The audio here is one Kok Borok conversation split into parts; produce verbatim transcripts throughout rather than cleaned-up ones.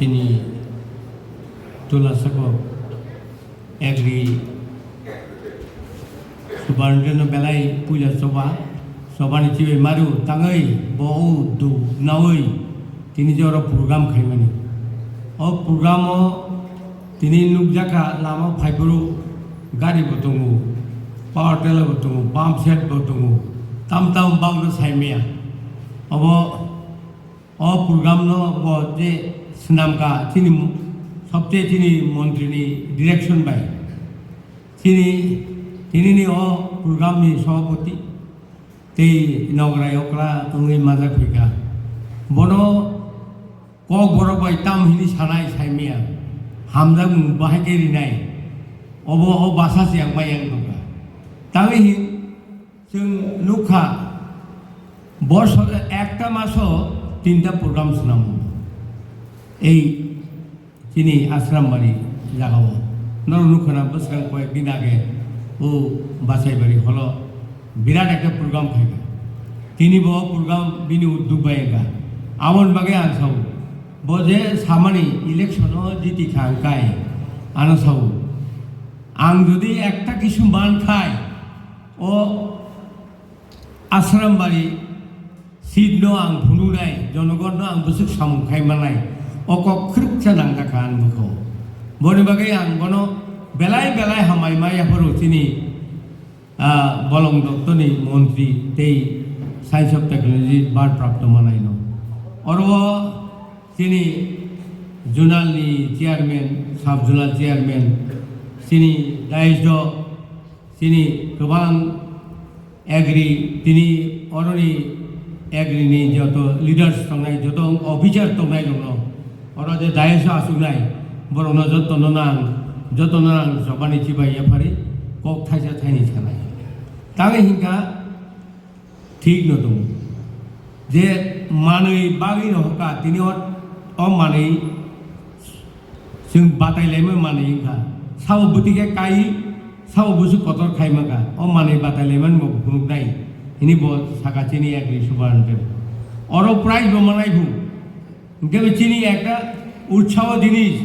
Chini Tulasako Agri Superintendent no belai puila choba, chobani chibai maru tangwi bo o du nawi tini je oro program khaimani. O program o tini nukjakha lama phaiphuru gari bo tongo, power tiller bo tongo, pump set bo tongo, tam tam bagno saimaya. Obo O program no bo je swnamkha chini mo-, sobse chini montri ni direction bai. Chini, tini ni o program ni sabhapati tei nograi okra wngwi majak phaikha. Bono kok borok bai tam hini sanai saimaya. Hamjakmung bahai khe rinai. Obo o basa se yang bai yang tongkha. Tangwi hin Chwng nukha, bosor ekta maso tinta program swnamo. Ei chini Ashram bari jagao. Norok nukha na bwskang koyek din age o Basaibari holo birat ekta program khaikha. Tini bo program bini uddog bai wngkha. Aboni bagwi ang sao, bo je samani election o jiti kha wngkai, ano sao. Ang jodi ekta kisu man khai, o Ashram bari seat no ang phunuknai, jonogon no ang bwswk samung khai mannai, o kok khwrwksa nangjakha ani bwkhao. Boni bagwi ang bono belai belai hambai ma yapharo chini, ah, Bolong Dotto ni montri tei Science of Technology bar prapto manai no. Oro o chini zonal ni chairman, sub zonal chairman, chini dais o chini kwbang Agri, tini oroni Agri ni joto leaders tongnai, joto officer tongnai rokno, oro je dais o achuknai, borokno jotono nang, jotono nang chobani chibai yaphari kok thaisa thaini sanai. Tangwi hinkha thik no tongo. Je manwi bagwi rohorkha, tini o, o manwi Chwng batai laima manwi wngkha. Sabo bwtwi khe kai, sabo bwswk kotor khai mankha. O manwi batai laimani bo phunuknai hwnwi bo sakha chini Agri Superintendent. Oro prize bo manai phung. Hwnkhe bo chini ekta utsaho jinis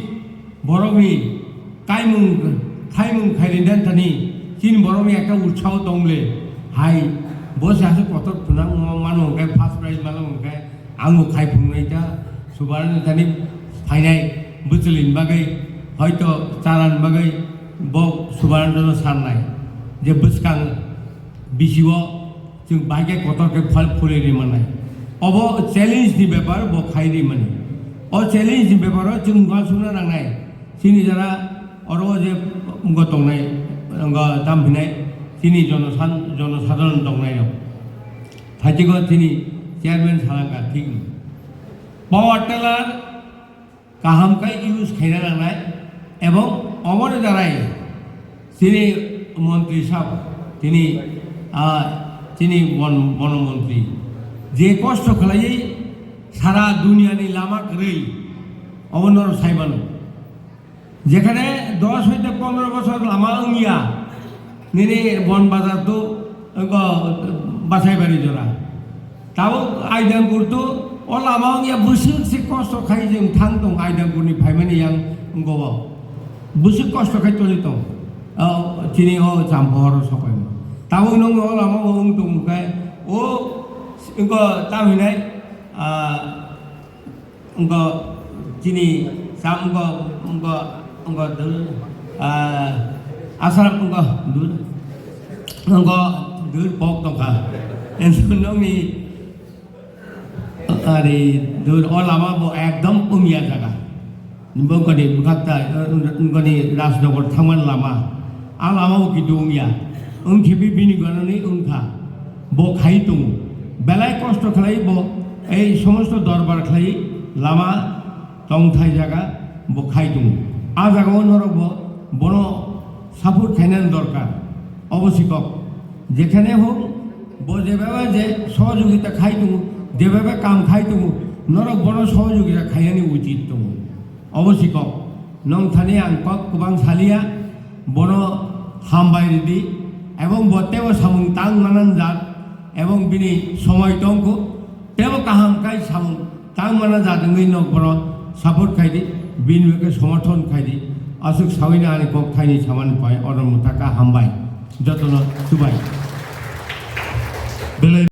borokni kaimung, khaimung khairwi dan thani chini borokni ekta utsaho tong le. Hai, bo se aswk kotor phunang mano hwnkhe first prize mano hwnkhe Ang bo khai phunuknai ta, Subarnandani phainai bwchwlwini bagwi, hoito chanani bagwi bo Subarnandano sanai je bwskang bisio chwng bahai khe kotor khe phal phulwi ri mannai. Obo challenge ni bepar, bo khai ri mani. O challenge ni beparo chwng uansukna nangnai. Chini jara oro je wngkha tongnai, wngkha tam hinai chini jonosan-, jonosadharon tongnai rok. Phaikhe chini chairman salangkha thik no. Power tiller kaham khe use khaina nangnai ebong omoni darai chini montri sab, chini, ah, chini bon-, bono montri je kosto khlaiwi sara duniani lama kwrwi obo norok sai mano. Jekhane dos hoite pondro bosor lama wngya, nini Bon Bazar to, wngkha Basaibari jora. Tabuk Aidangpur to o lama wngya, bwswk se kosto khai jeng thang tong Aidangpur ni phaimani yang wngkha o. Bwswk kosto khai toli tong. O, chini o Champohor o sokoimo. Tabuk nung o lama o wng tong khai o wngkha tam hinai, ah, Wngkha chini sam wngkha, wngkha, wngkha dul, ah, asal wngkha dul, wngkha dul pok tongkha. Ensu nokni ari dul o lama bo ekdom umya jaga. Bo kani bwkhak ta, wngkha ni Rajnagar thangmani lama. A lama o kitu wngya. Wngkhe bi bini gwanani wngkha. Bo khai tongo. Belai kosto khlai bo ei somosto dorbar khlai lama tongthai jaga bo khai tongo. A jaga o norok bo bono support khainani dorkar. Obo sikok. Jekhane hok bo jebebe je sohojogita khai tongo, jebebe kam khai tongo, norok bono sohojogita khainani uchit tongo. Obo sikok, nong thani ang kok kwbang saliya, bono hambai ridi, ebong bo tebo samung tang manan jat, ebong bini somoi tongkho, tebo kaham kai samung tang manan jat wngwi nok bono Support khai di, bini bagwi somorthon khai di. Aswk sawi na ani kok thaini samani pai, oro mwthaka hambai. Jotono chubai. Belai